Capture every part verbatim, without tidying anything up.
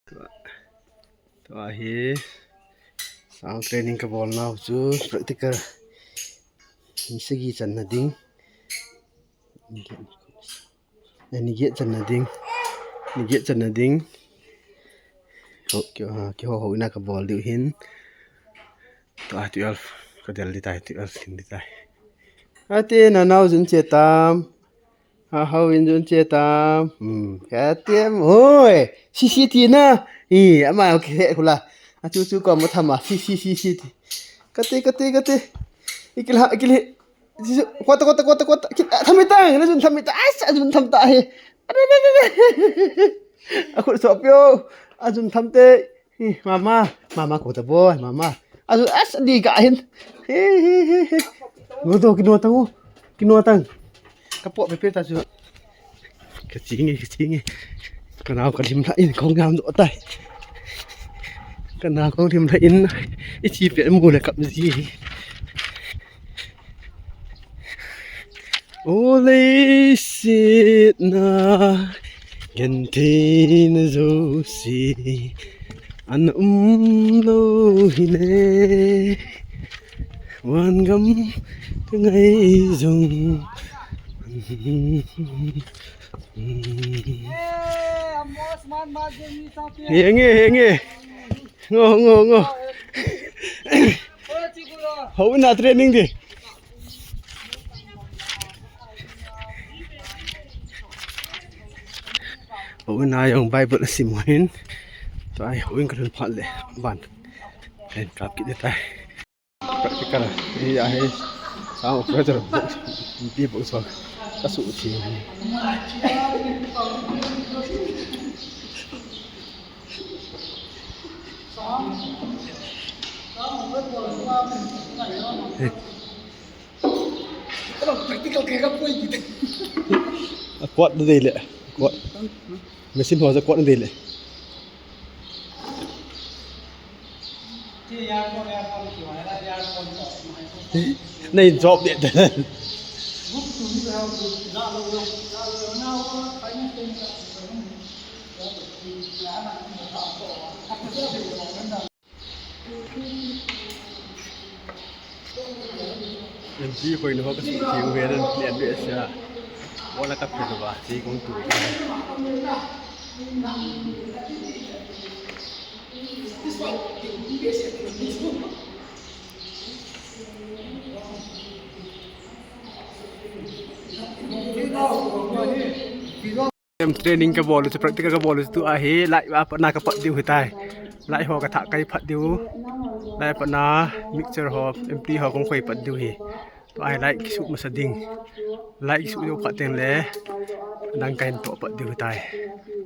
Tua hi sang training kabol nau chu practical. Ni sagi channa ding. Eh, ni get channa ding. Ni get channa ding. Ho, ki, ah, kiho ho ina kabol diu hin. Tua twelve kadel di tai, twelve lhing di tai. Ate na nau jun che tam. Ha, hau in jun che tam. Hmm, ka tem. Oi, C C T na. I, ama, okay, hula. A chu chu ko mo thama. C C C C T. Kate, kate, kate. Ikil ha, ikil hi. Kota, kota, kota, kota. Kil, ah, thami tang. Na jun thami ta. Ai, sa jun tham ta he. Are, are, are, are. A khut so pio. A jun tham te. Hi, mama, mama, kota boy, mama. Azu, as, di ka hin. Hi, hi, hi, hi. Ngo to, kino tang, oh. Kino tang. Kapo pepe ta su. Kachingi, kachingi. Kanao kalim la in, kong ngam do tai. Kanao kong lim la in. Ichi pe mu le kap ji. O leiset na gentheina jouse ana um lou hile, vangam ka ngai jong. Henge, henge. Ngo, ngo, ngo. Houin a training di. Houin a jong Bible asim hin. Tua hi houin kalhun phat le ban. Len kap kit tai. Practical. Hi ahi. Sang operator. Pi bok so. Kasu thi. A kuat na dei le. Kuat. Machine ho ja kuat na dei le. Nei job de. Empty khoi na ho ka su thing ve nan, nen ve sia. Wala ka phe ba, si kong tu. Em training kabol u chu, practical kabol u chu tua hi, light a patna kapat diu hitai. Light ho kathah kai phat diu. Light a patna mixture ho, empty ho kong khoi pat diu hi. Tua hi light kisuh masa ding. Light kisuh diu phat teng le, dang kahin toh pat diu hitai.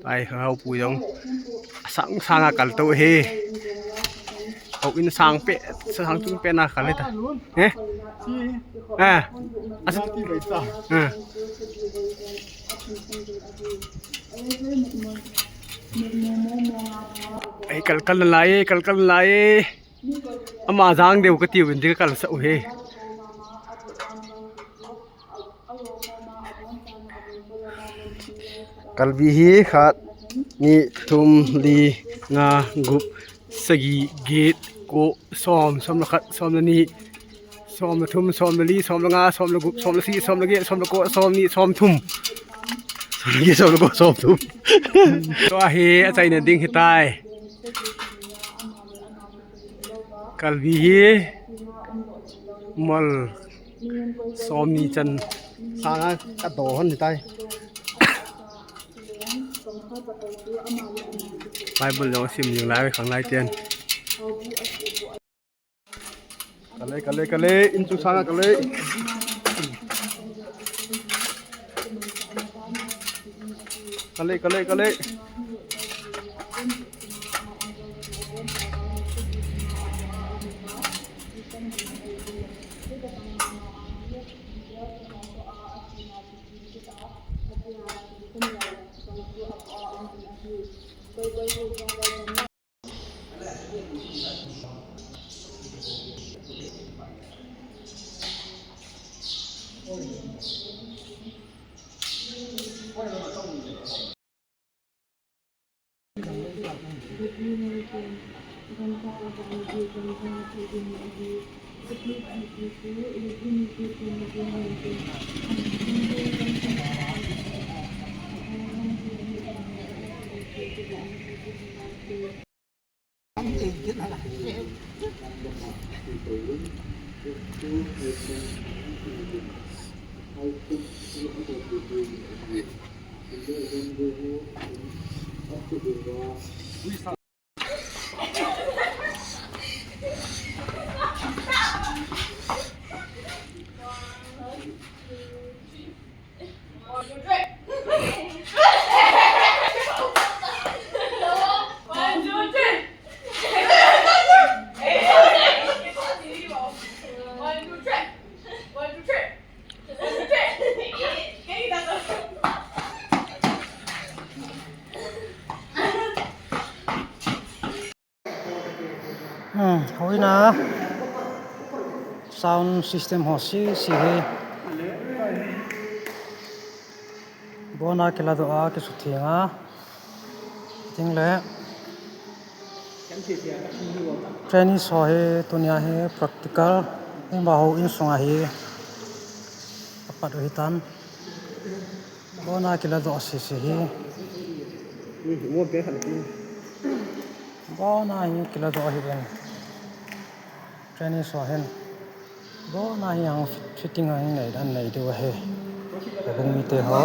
Tua hi hau pu jong. Sang, sang a kal to hi. Houin sang pe, sang tung pe na kal ta. Eh? Ah. As-, ah. Ei, kal kal nalai, kal kal nalai. Ama jang deu kati uvin di ka kal sa u hi. Kalbi hi khat, ni, thum, li, nga, gup, sagi, get, ko, som, som le khat, som le ni, som le thum, som le li, som le nga, som le gup, som le sagi, som le get, som le ko, som ni, som thum. Som le get, som le ko, som thum. Tua hi achaina ding hitai. Kalbi hi mol som ni chan sanga ka do hon tai. Bible jong sim jing lai khang lai ten. Kale, kale, kale, in chu sanga kale. Kale, kale, kale. Hmm, hoina sound system ho si si hi. Bona kiladoh a kisuthenga. Ting le. Trainees ho hi tunia hi practical. Ima ho insunga hi. Apat u hitan. Bona kiladoh sisi hi. Bona hi kiladoh hi ben. Trainees ho hin. Bona hi ang fit-, fitting a hin nei dan nei diu ahi. Kabung mite ho.